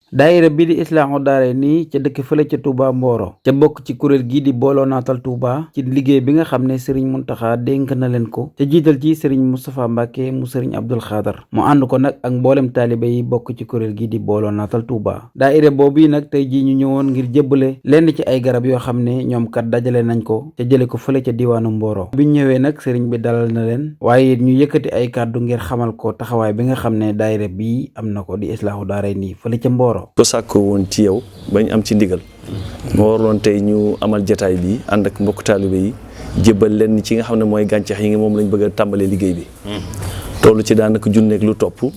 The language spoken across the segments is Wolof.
daayira bi di islaahu daare nii ca dëkk fële ca Touba Mboro ca bokk ci kuréel gii di booloo Natal Touba ci liggéey bi nga xam ne sëriñ Muntaxa dénk na leen ko ca jiital ci sëriñ Moustapha Mbàkke mu sëriñ Abdul Xaadar mu ànd ko nag ak mboolem taalibe yi bokk ci kuréel gii di booloo Natal Touba. daayira boobu nag tey jii ñu ñëwoon ngir jébbale lenn ci ay garab yoo xam ne ñoom kat dajale nañ ko ca jële ko fële ca diwaanu Mboro biñ ñëwee nag sëriñ bi dalal na leen waaye it ñu yëkkati ay kàddu ngir xamal ko taxawaay bi nga xam ne daayira bii am na ko di islaahu daare nii fële ca Mboro ko sàkkoo woon ci yow bañ am ci ndigal moo waroon tey ñu amal jataay bi ànd ak mbokk taalibe yi jébbal leen ci nga xam ne mooy gàncax yi nga moom lañ bëgg a tàmbalee liggéey bi toll ci daanaka junneeg lu topp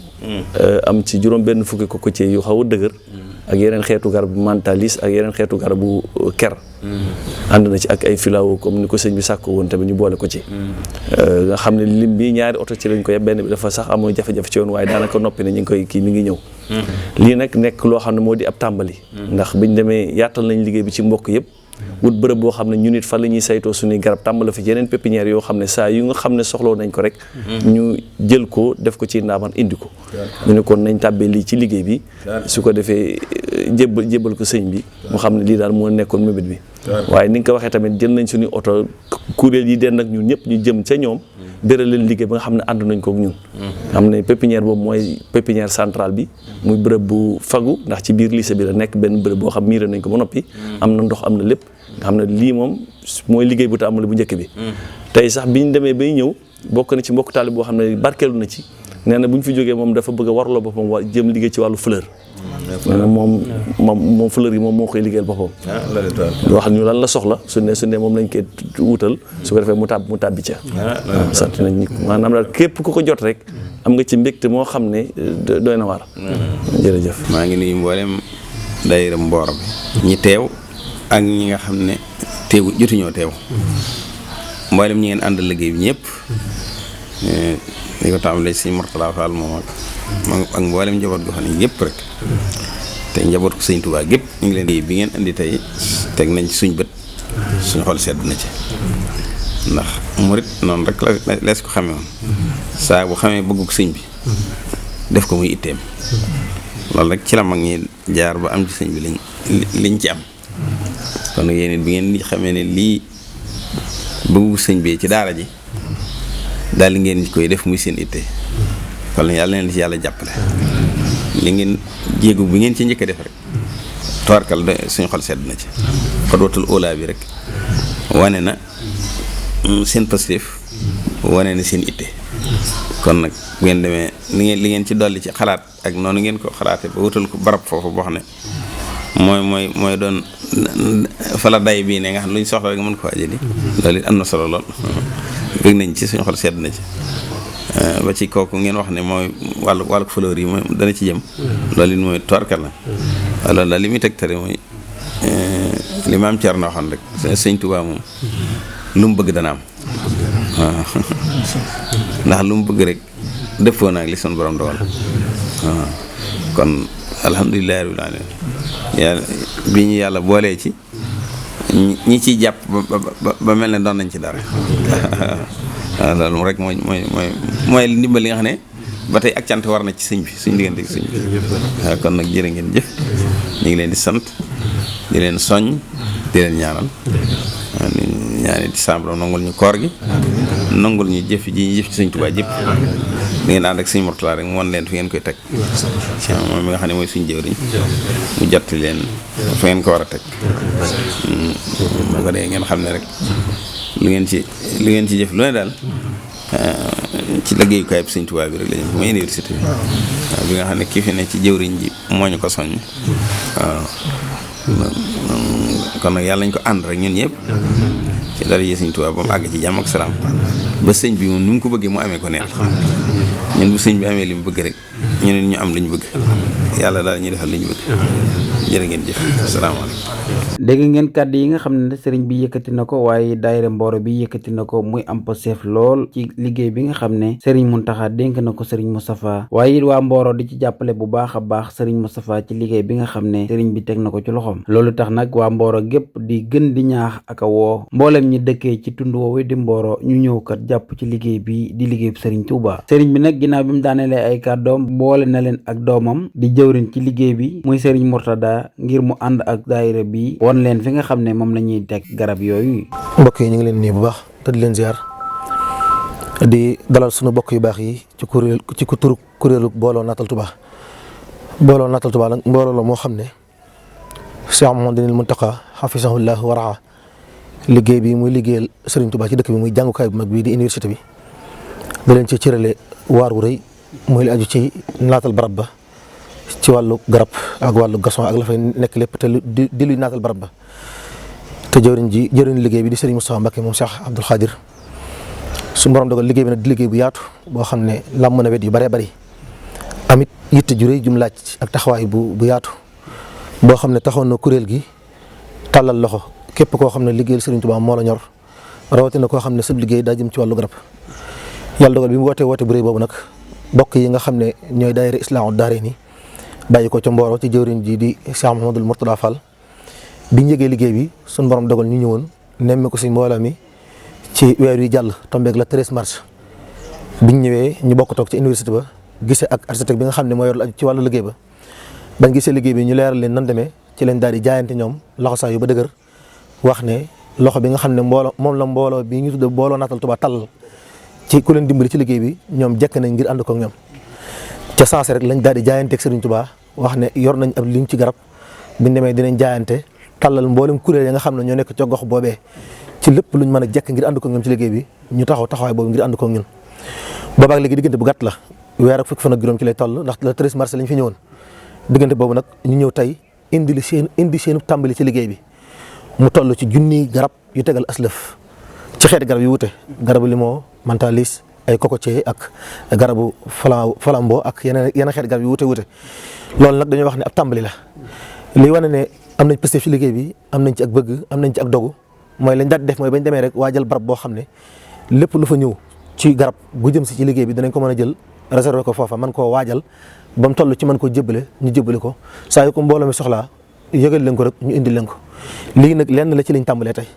am ci juróom benn fukki cocotier yu xaw a dëgër ak yeneen xeetu garabu mantalis ak yeneen xeetu garabu ker ànd na ci ak ay filao comme ni ko sëñ bi sàkkoo woon tamit ñu boole ko ci nga xam ne lim bi ñaari oto ci lañ ko yeb benn bi dafa sax amoon jafe-jafe ci yoon waaye daanaka noppi ne ñu ngi koy kii mi ngi ñëw lii nag nekk loo xam ne moo di ab tàmbali ndax biñ demee yaatal nañ liggéey bi ci mbokk yëpp wut bërëb boo xam ne ñu nit fan la ñuy saytoo suñuy garab tàmbala fi yeneen pépinière yoo xam ne saa yu nga xam ne soxloo nañ ko rek ñu jël ko def ko ci ndaaman indi ko ñu ne kon nañ tàbbee lii ci liggéey bi su ko defee jébbal ko sëñ bi mu xam ne lii daal moo nekkoon mébét bi waaye ni nga ko waxee tamit jël nañ suñu oto kuréel yi den nag ñun ñëpp ñu jëm ca ñoom béral leen liggéey ba nga xam ne ànd nañ ko ak ñun xam ne pépinière boobu mooy pépinière centrale bi muy bërëb bu fagu ndax ci biir lycée bi la nekk benn bërëb boo xam miiré nañ ko ba noppi am na ndox am na lépp nga xam ne lii moom mooy liggéey bu tàmbali bu njëkk bi tey sax bi ñu demee bay ñëw bokk na ci mbokk taalib boo xam ne barkeelu na ci nee na bu ñu fi jógee moom dafa bëgg a warloo boppam jëm liggéey ci wàllu fleur nee na moom fleur yi moom moo koy liggéeyal boppam wax ñu lan la soxla su ne moom lañ koy wutal su ko defee mu tàbbi ca sant nañ ñi maanaam daal képp ku ko jot rek am nga ci mbégte moo xam ne doy na war jërëjëf maa ngi nuyu mboolem daayira Mboro bi ñi teew ak ñi nga xam ne jotuñoo teew mboolem ñi ngeen àndal liggéey bi ñëpp li ko tàmbalee si Mourtala Fall moom ak mboolem njaboot goo xam ne ñëpp rek te njaboot ko sëñ Touba gépp ñu ngi leen di bi ngeen indi tey teg nañ ci suñ bët suñu xol sedd na ci ndax murit noonu rek la lees ko xamee woon saa bu xamee bëggu ko sëñ bi def ko muy itteem loolu rek ci la mag ñi jaar ba am ci sëñ bi liñ ci am kon yéen it bi ngeen xamee ne lii bëggu sëñ bi ci daara ji daal li ngeen koy def muy seen itte kon yàlla leen ci yàlla jàppale li ngeen jéegu bi ngeen ci njëkk a def rek toorkal suñu xol sedd na ci xodwatul óolaa bi rek wane na seen pastéef wane na seen itte kon nag bu ngeen demee li ngeen ci dolli ci xalaat ak noonu ngeen ko xalaate ba wutal ko barab foofu boo xam ne mooy doon fala day bii ne nga xam ne lu ñu soxla rek mën ko ajali loolu it am na solo lool bëgg nañ ci suñu xol sedd na ci ba ci kooku ngeen wax ne mooy wàllu fleur yi mooy dana ci jëm loolu it mooy toorkal la loolu daal li muy tegtale mooy li maam Thierno waxoon rek sëñ Touba moom lu mu bëgg dana am waaw ndax lu mu bëgg rek dëppoo naag li son borom dogal waaw kon alhamdulilah rabbil alamin yàlla bi ñu yàlla boolee ci ñi ciy jàpp ba mel ne doon nañ ci dara waaw loolu rek mooy ndimbal li nga xam ne ba tey ak cant war na ci sëñ bi suñ diggante sëñ bi waaw kon nag jërë ngeen jëf ñu ngi leen di sant di leen soññ di leen ñaanal ñaanal ci sàmm nangul ñu koor gi nangul ñu jëf ji ñu jëf ci sëñ Tuubaa jëpp di ngeen ànd ak sëñ Mourtala rek mu wan leen fi ngeen koy teg moom mi nga xam ne mooy suñ jëwriñ mu jotti leen fa ngeen ko war a teg bu ko dee ngeen xam ne rek lu ngeen ci jëf lu ne daal ci liggéeyukaay bi sëñ Tuubaa bi rek la ñu mooy université bi waaw bi nga xam ne kii fi ne ci jëwriñ ji moo ñu ko soññ waaw kon nag yàlla nañ ko ànd rek ñun ñëpp ci dara yi sëñ Tuubaa ba mu àgg ci jàmm ak salaam ba sëñ bi moom ni mu ko bëggee mu amee ko neen ñun bu sëñ bi amee li mu bëgg rek ñeneen ñu am li ñu bëgg yàlla daal ñu defal li ñu bëgg jërë ngeen jëf asalaamaaleykum. dégg ngeen kàddu yi nga xam ne sëriñ bi yëkkati na ko waaye daayira Mboro bi yëkkati na ko muy am passeef lool ci liggéey bi nga xam ne sëriñ Muntaxa dénk na ko sëriñ Moustapha waaye it waa Mboro di ci jàppale bu baax a baax sëriñ Moustapha ci liggéey bi nga xam ne sëriñ bi teg na ko ci loxoom loolu tax nag waa Mboro gépp di gën di ñaax ak a woo mboolem ñi dëkkee ci tund woowu di Mboro ñu ñëw kat jàpp ci liggéey bi di liggéey sëriñ Touba sëriñ bi nag ginnaaw bi mu daanelee ay kàddoom boole na leen ak doomam di jëwriñ ci liggéey bi muy Serigne Mourtada ngir mu ànd ak daayira bi won leen fi nga xam ne moom la ñuy teg garab yooyu. mbokk yi ñu ngi leen nii bu baax te di leen ziar di dalal sunu bokk yu baax yi ci turu kuréelu Booloo Natal Touba. Booloo Natal Touba nag mbooloo la moo xam ne Cheikh Mouhamadoul Mountakha hafizahullah wa raa liggéey bi muy liggéeyal Serigne Touba ci dëkk bi muy jàngukaay bu mag bii di université bi da leen ci cërale waar wu rëy muy li aju ci naatal barab ba ci wàllu garab ak wàllu gason ak la fay nekk lépp te di luy naatal barab ba te jëwriñ liggéey bi di Serigne Moustapha Mbacké moom Cheikh Abdoul Khadir suñu borom dogal liggéey bi nag di liggéey bu yaatu boo xam ne làmm na wet yu bëree bëri amit yitte ju rëy jum laaj ak taxawaay bu yaatu boo xam ne taxoon na kuréel gi tàllal loxo képp koo xam ne liggéeyal Serigne Touba moo la ñor rawatina koo xam ne sab liggéey daa jëm ci wàllu garab yàlla dogal bi mu wootee woote bu rëy boobu nag bokk yi nga xam ne ñooy daayira Islaahu Daarayni bàyyi ko ca Mboro ci jëwriñ ji di Cheikh Mouhamadoul Mourtada Fall biñ yëgee liggéey bi suñu borom dogal ñu ñëwoon nemme ko si mbooloo mi ci weer wi jàll tombeeg la 13 mars biñ ñëwee ñu bokk toog ci université ba gisee ak architecte bi nga xam ne moo yor ci wàllu liggéey ba bañ gisee liggéey bi ñu leeral leen nan demee ci leen daal di jaayante ñoom laxasaa yu ba dëgër wax ne loxo bi nga xam ne mbooloo bi ñu tudde Booloo Natal Touba tàll ci ku leen dimbali ci liggéey bi ñoom jekk nañ ngir ànd ko ak ñoom ca sensé rek lañ daal di jaayanteeg Serigne Touba wax ne yor nañ ab liñ ci garab biñ demee dinañ jaayante tàllal mboolem kuréel ya nga xam ne ñoo nekk ca gox boobee ci lépp luñ mën a jekk ngir ànd ko ak ñoom ci liggéey bi ñu taxawaay boobu ngir ànd ko ak ñun boobaak léegi diggante bu gàtt la weer ak fukki fan ak juróom ci lay toll ndax le 13 mars lañ fi ñëwoon diggante boobu nag ñu ñëw tey indi seen tàmbali ci liggéey bi mu toll ci junniy garab yu tegal aslëf ci xeeti garab yu wute garabu limon mantalis ay cocotier ak garabu flambeau ak yeneen xeeti garab yu wute loolu nag dañoo wax ne ab tàmbali la li wane ne am nañ pëstéef ci liggéey bi am nañ ci ak bëgg am nañ ci ak dogu mooy lañ daal di def mooy bañ demee rek waajal barab boo xam ne lépp lu fa ñëw ci garab gu jëm si ci liggéey bi danañ ko mën a jël réservé ko foofa man koo waajal ba mu toll ci mën koo jébbale ñu jébbale ko saa yu ko mbooloo mi soxlaa yëgal leen ko rek ñu indi leen ko lii nag lenn la ci liñ tàmbalee tey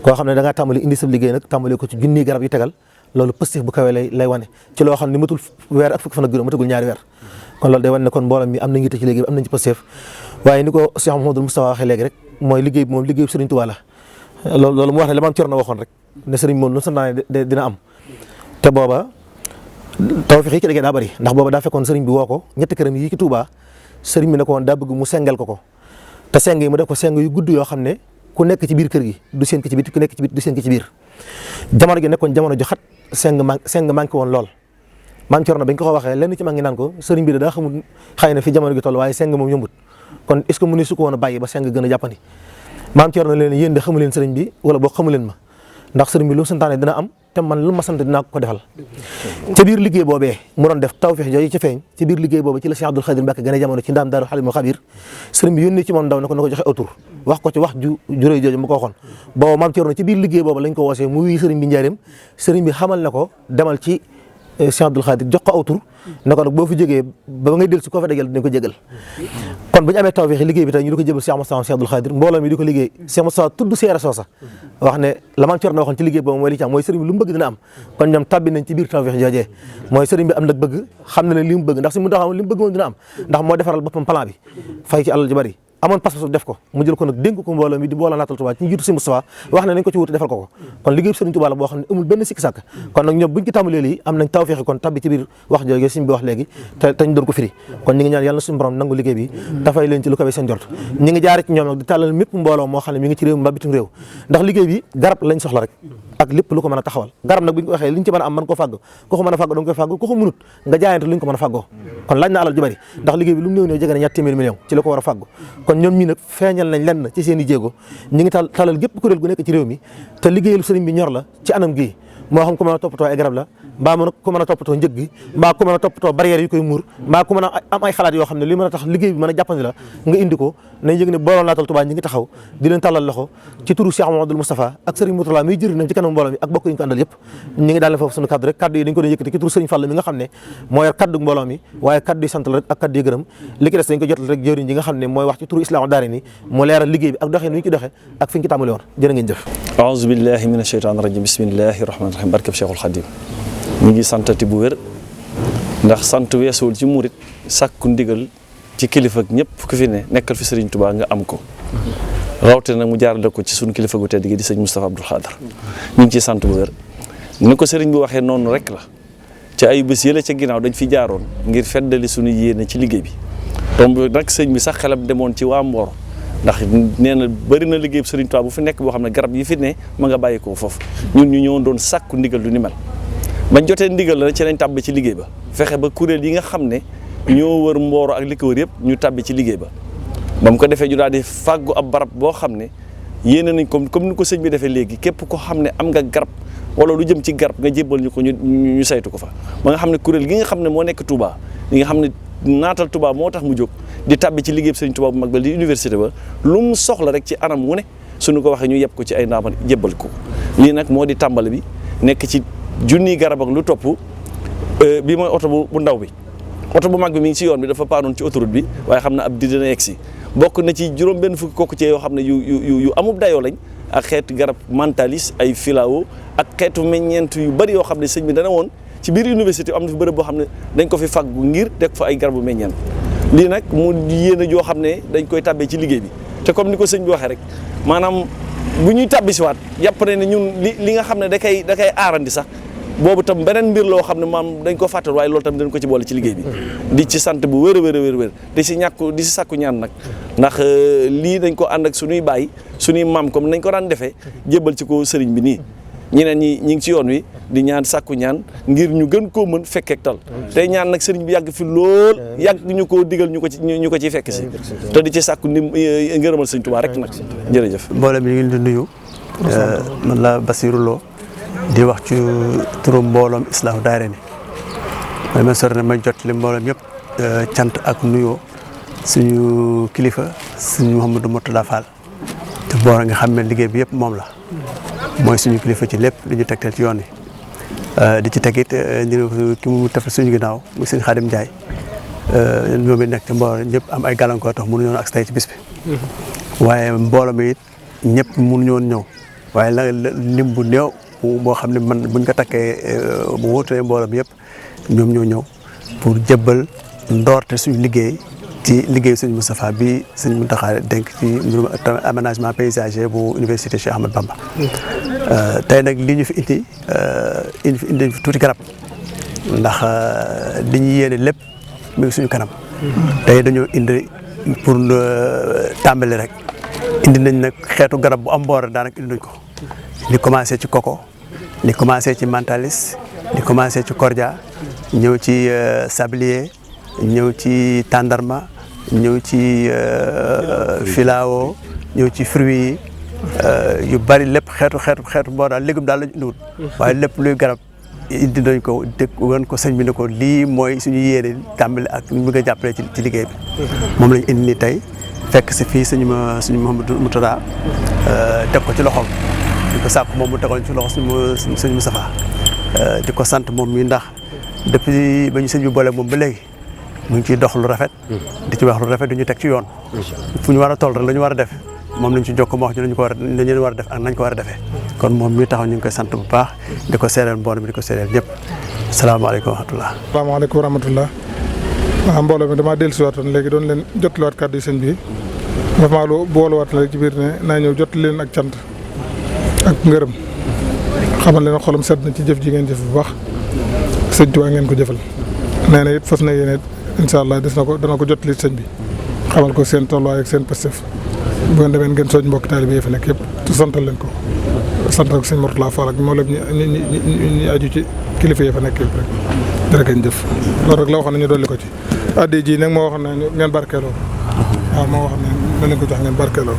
koo xam ne da ngaa tàmbali indi sa liggéey nag tàmbalee ko ci junniy garab yi tegal loolu pëstéef bu kawee lay wane ci loo xam ne matul weer ak fukki fan ak juróom matagul ñaari weer kon loolu day wane ne kon mbooloo mi am nañ yitte ci liggéey bi am nañ ci pëstéef waaye ni ko Cheikh Mouhamadoul Moustapha waxee léegi rek mooy liggéey bi moom liggéey bi Serigne Touba la loolu mu wax ne la maam Cerno waxoon rek ne Serigne moom lu santaane dina am te booba tawfeex yi ci liggéey daa bëri ndax booba daa fekkoon Serigne bi woo ko ñetti këram yi ci Touba Serigne bi ne ko woon daa bëgg mu sengel ko te seng yi mu def ko seng yu gudd yoo xam ne ku nekk ci biir kër gi du seen ki ci biir ku nekk ci biir du seen ki ci biir jamono gi nekkoon jamono ju xat seng manqué woon lool maam Cerno bañ ko waxee lenn ci mag ngi naan ko Serigne bi daa xamul xëy na fi jamono gi toll waaye seng moom yombut kon est-ce que mu ne su ko woon a bàyyi ba seng gën a jàppandi maam Cerno leen yéen de xamu leen Serigne bi wala boo xamu leen ma ndax Serigne bi lu mu santaane dina am te man lu ma sant dinaa ko defal ca biir liggéey boobee mu doon def tawfeex jooju ci feeñ ci biir liggéey boobu ci la Cheikh Abdoul Khadir Mbacké gën a jamono ci ndaam Daaru Xalimul Xabiir Serigne bi yónnee ci moom ndaw ne ko joxe autour wax ko ci wax ju rëy jooju mu ko waxoon boobu maam Cerno ci biir liggéey boobu lañ ko woosee mu wuyu Serigne bi njaareem Serigne bi xamal ne ko demal ci Cheikh Abdoul Khadir jox ko autour ne ko nag boo fi jógee ba ngay dellu si koo fa dajal dinañ ko jégal kon bu ñu amee tawfeex liggéey bi tey ñu di ko jébal Cheikh Moustapha Cheikh Abdoul Khadir mbooloo mi di ko liggéey Cheikh Moustapha tudd seera soosa wax ne la maam Cerno waxoon ci liggéey boobu mooy li ci am mooy sëriñ bi lu mu bëgg dina am kon ñoom tabbi nañ ci biir tawfeex joojee mooy sëriñ bi am nag bëgg xam na ne li mu bëgg ndax si mu taxaw li mu bëgg moom dina am ndax moo defaral boppam plan bi fay ci alal ju bari amoon pas-pas def ko mu jël ko nag dénk ko mbooloo mi di Booloo Natal Touba ci njiitu si Moustapha wax ne nañ ko ci wuute defal ko kon liggéey Serigne Touba la boo xam ne amul benn sikki sàkk kon nag ñoom buñ ci tàmbalee lii am nañ tawfeex kon tabbi ci biir wax jooju suñ bi wax léegi te ñu doon ko firi kon ñi ngi ñaan yàlla na suñu borom nangu liggéey bi dafay leen ci lu ko seen jort ñi ngi jaare ci ñoom nag di tàllal mépp mbooloo moo xam ne mi ngi ci réew mi mbaa bitim réew ndax liggéey bi garab lañ soxla rek ak lépp lu ko mën a taxawal garab nag bu ñu ko waxee liñ ci mën a am mën koo fàgg ku ko mën a fàgg da nga koy fàgg ku ko mënut nga jaayante luñ ko mën a fàggoo kon laaj na alal ju bari ndax liggéey bi lu mu néew néew jege na ñaar téeméeri million ci la ko war a fàgg kon ñoom ñi nag feeñal nañ lenn ci seen i jéego ñi ngi talal gépp kuréel gu nekk ci réew mi te liggéeyal sëriñ bi ñor la ci anam gii moo xam ku mën a toppatoo ay garab la mbaa ku mën a toppatoo njëg gi mbaa ku mën a toppatoo barrière yu koy muur mbaa ku mën a am ay xalaat yoo xam ne li mën a tax liggéey bi mën a jàppandi la nga indi ko nañ yëg ne Booloo Natal Touba ñi ngi taxaw di leen tàllal loxo ci turu Cheikh Mouhamadoul Moustapha ak Serigne Mourtala miy jëriñam ci kanam mbooloo mi ak bokk yi ñu ko àndal yëpp ñi ngi daal leen foofu suñu kaddu rek kaddu yi dañ ko doon yëkkati ci turu Serigne Fall mi nga xam ne moo yor kaddu mbooloo mi waaye kaddu yi sant la rek ak kaddu yi gërëm li ki des dañ ko jotal rek jëriñ ji nga xam ne mooy wax ci turu Islaahu Daarayni mu leeral liggéey bi ak doxee nu ñu ci doxee ak fi ñu ci tàmbali woon jërë ngeen jëf aouzu billahi mina shaytaani rajim bismillahi rahmaani rahim barkeb Cheikhul Khadim ñu ngi santati bu wér ndax sant weesuwul ci murit sàkku ndigal ci kilifa ñëpp ku fi ne nekkal fi Serigne Touba nga am ko rawatina nag mu jaarale ko ci sunu kilifa gu tedd gi di sëñ Moustapha Abdoul Khadr ñu ngi ciy sant bu wér ni ko Serigne bi waxee noonu rek la ci ay bés yële ca ginnaaw dañ fi jaaroon ngir feddali sunu yéene ci liggéey bi donc nag sëñ bi sax xelam demoon ci waa Mboro ndax nee na bëri na liggéey Serigne Touba bu fi nekk boo xam ne garab yi fi ne ma nga bàyyi ko foofu ñun ñu ñëwoon doon sàkku ndigal lu ni mel bañ jotee ndigal la ci lañ tàbbi ci liggéey ba fexe ba kuréel yi nga xam ne ñoo wër Mboro ak li ko wër yëpp ñu tàbbi ci liggéey ba mu ko defee ñu daal di fàggu ab barab boo xam ne yéene nañ comme ni ko sëñ bi defee léegi képp ko xam ne am nga garab wala lu jëm ci garab nga jébbal ñu ko ñu saytu ko fa ba nga xam ne kuréel gi nga xam ne moo nekk Touba li nga xam ne naatal Touba moo tax mu jóg di tàbbi ci liggéey sëñ Touba bu mag ba di université ba lu mu soxla rek ci anam wu ne suñu ko waxee ñu yeb ko ci ay ndaama jébbal ko lii nag moo di tàmbali bi nekk ci junniy garab ak lu topp bi mooy oto bu ndaw bi oto bu mag bi mi ngi ci yoon bi dafa paanoon ci autoroute bi waaye xam na ab di dina egg si bokk na ci juróom benn fukki kooku ci yoo xam ne yu amub dayoo lañ ak xeetu garab mentalis ay filao ak xeetu meññeent yu bari yoo xam ne sëñ bi dana woon ci biir université am na fi bërëb boo xam ne dañ ko fi faggu ngir teg fa ay garabu meññeent lii nag mu yéene joo xam ne dañ koy tàbbee ci liggéey bi te comme ni ko sëñ bi waxee rek maanaam bu ñuy tàbbi si waat jàpp ne ñun li nga xam ne da koy aarandi sax boobu tam beneen mbir loo xam ne maam dañ ko fàttal waaye loolu tam dañ ko ci boole ci liggéey bi di ci sant bu wér a wér di si sàkku ñaan nag ndax lii dañ ko ànd ak suñuy baay suñuy maam comme nañ ko daan defee jébbal ci ko sëriñ bi nii ñeneen ñi ngi ci yoon wi di ñaan sàkku ñaan ngir ñu gën koo mën fekkeek tal tey ñaan nag sëriñ bi yàgg fi lool yàgg ñu ko digal ñu ko ciy fekk si te di ci sàkku ngërëmal sëñ Touba rek nag jërëjëf. mbooloo mi ñu ngi leen di nuyu man la Basirou Lo di wax ci turu mbooloom Islaahu Daayira ni may ma sori ne ma jot li mbooloom yëpp cant ak nuyoo suñu kilifa suñu Mouhamadou Mourtada Fall te Mboro nga xam ne liggéey bi yëpp moom la mooy suñu kilifa ci lépp li ñu tegtal ci yoon wi di ci tegit ki mu tefal suñu ginnaaw muy sëñ Xaadim Njaay ñoom it nekk ci Mboro ñëpp am ay gàllankoor tax mënuñu woon ak tey ci bis bi waaye mbooloo mi it ñëpp mënuñu woon ñëw waaye la lim bu néew boo xam ne man buñ ko takkee bu wóotee mbooloo mi yëpp ñoom ñoo ñëw pour jëbbal ndoorte suñu liggéey ci liggéey suñu Moustapha bi suñu Mountakha dénk ci mbirum aménagement paysager bu Université Cheikh Ahmadou Bamba tey nag li ñu fi indi fi tuuti garab ndax li ñu yéene lépp mi ngi suñu kanam tey dañoo indi pour tàmbali rek indi nañ nag xeetu garab bu am Mboro daanaka indi nañ ko li commencé ci coco li commencé ci mentalis li commencé ci cordia ñëw ci sablier ñëw ci tàndarma ñëw ci filao ñëw ci fruits yi yu bari lépp xeetu Mboro daal légume daal lañu indiwut waaye lépp luy garab indi nañ ko dëkk woon ko sëñ bi ne ko lii mooy suñu yéene tàmbali ak ñu bëgg a jàppale ci liggéey bi moom lañ indi ni tey fekk si fii suñu Mouhamadou Mourtada teg ko ci loxoom di ko sàkk moom mu tegoon ci loxo suñu Moustapha di ko sant moom mi ndax depuis ba ñu sëñ bi boole moom ba léegi mu ngi ciy dox lu rafet di ci wax lu rafet du ñu teg ci yoon fu ñu war a toll rek la ñu war a def moom lañ ci jokk moo wax ñu lañu war a def ak nañ ko war a defee kon moom mi taxaw ñu ngi koy sant bu baax di ko seereel mbooloo mi di ko seereel ñëpp salaamaaleykum wa rahmatullah. salaamaaleykum wa rahmatullah. waaw mbooloo mi damaa dellusiwaatoon léegi doon leen jotliwaat kàddu yi sëñ bi dafa maa lu booluwaat rek ci biir ne naa ñëw jot leen ak cant ak ngërëm xamal leen xolam sedd na ci jëf ji ngeen jëf bu baax sëñ Tuubaa ngeen ko jëfal nee na it fas na yéene incha allah dana ko jotli sëñ bi xamal ko seen tolluwaay ak seen pastef bu ngeen demee ngeen soñ mbokk taalibe yi fa nekk yëpp te santal leen ko santal ko sëñ Mourtada Fall ak moo lépp ñi aju ci kilifa yi fa nekk yëpp rek jërë ngeen jëf loolu rek la waxoon ne ñu dolli ko ci addi ji nag moo waxoon ne ngeen barkeeloo waaw moo waxoon ne na leen ko jox ngeen barkeeloo.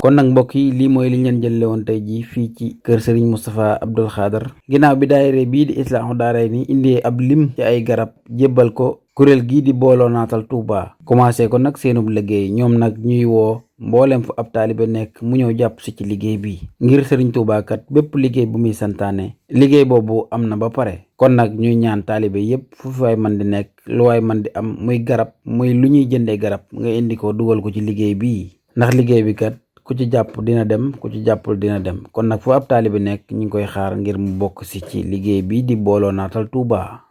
kon nag mbokk yi lii mooy li ñu leen jëlle woon tey jii fii ci kër Serigne Moustapha Abdoul Khadr ginnaaw bi daayira bii di Islaahu Daarayni indee ab lim ci ay garab jébbal ko kuréel gii di booloo naatal Touba commencé ko nag seenub liggéey ñoom nag ñuy woo mboolem fu ab taalibe nekk mu ñëw jàpp si ci liggéey bi ngir Serigne Touba kat bépp liggéey bu muy santaane liggéey boobu am na ba pare kon nag ñuy ñaan taalibe yépp fu fi waay man di nekk lu waay man di am muy garab muy lu ñuy jëndee garab nga indi ko dugal ko ci liggéey bii ndax liggéey bi kat ku ci jàpp dina dem ku ci jàppul dina dem kon nag fu ab taalibe nekk ñu ngi koy xaar ngir mu bokk si ci liggéey bi di booloo naatal Touba.